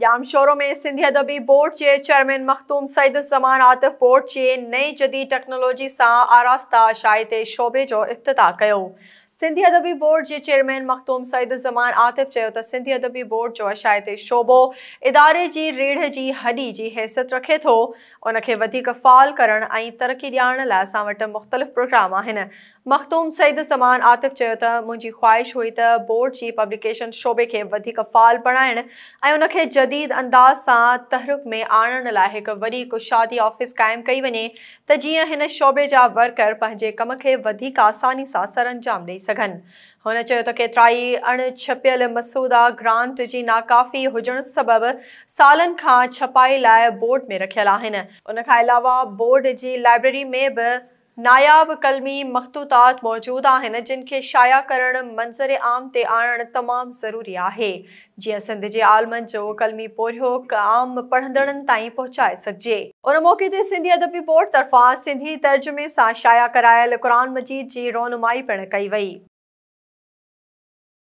ڄامشورو ۾ سنڌي ادبي بورڊ جي چيئرمين مخدوم سعيد الزمان عاطف بورڊ جي نئين جديد ٽيڪنالاجي سان آراسته اشاعتي شعبي جو افتتاح ڪيو. سنڌي ادبي بورڊ جي چيئرمين مخدوم سعيد الزمان عاطف چيو ته سنڌي ادبي بورڊ جو اشاعتي شعبو اداري جي ريڙهه جي هڏي جي حيثيت رکي ٿو، ان کي وڌيڪ فعال ڪرڻ ۽ ترقي ڏيارڻ لاء اسان وٽ مختلف پروگرام آهن. مخدوم سعيد الزمان عاطف چيو ته منهنجي خواهش هئي ته بورڊ جي پبليڪيشن شعبي کي وڌيڪ فعال بڻائڻ ۽ ان کي جديد انداز سان تحرڪ ۾ آڻڻ لاء هڪ وڏي ڪشادي آفيس قائم ڪئي وڃي ته جيئن هن شعبي جا ورڪر پنهنجي ڪم کي وڌيڪ آساني سان سرانجام ڏئي سگهن. هن چيو ته ڪيترائي اڻ ڇپيل مسودا گرانٽ جي ناڪافي هجڻ سبب سالن کان ڇپائي لاء بورڊ ۾ رکيل آهن. ان کان علاوه بورڊ جي لائبريري ۾ به ناياب قلمي مخطوطات موجود آهن، جن کي شايع ڪرڻ، منظر عام تي آڻڻ تمام ضروري آهي، جيئن سنڌ جي عالمن جو قلمي پورهيو عام پڙهندڙن تائين پهچائي سگهجي. ان موقعي تي سنڌي ادبي بورڊ طرفان سنڌي ترجمي سان شايع ڪرايل قرآن مجيد جي رونمائي پڻ ڪئي وئي.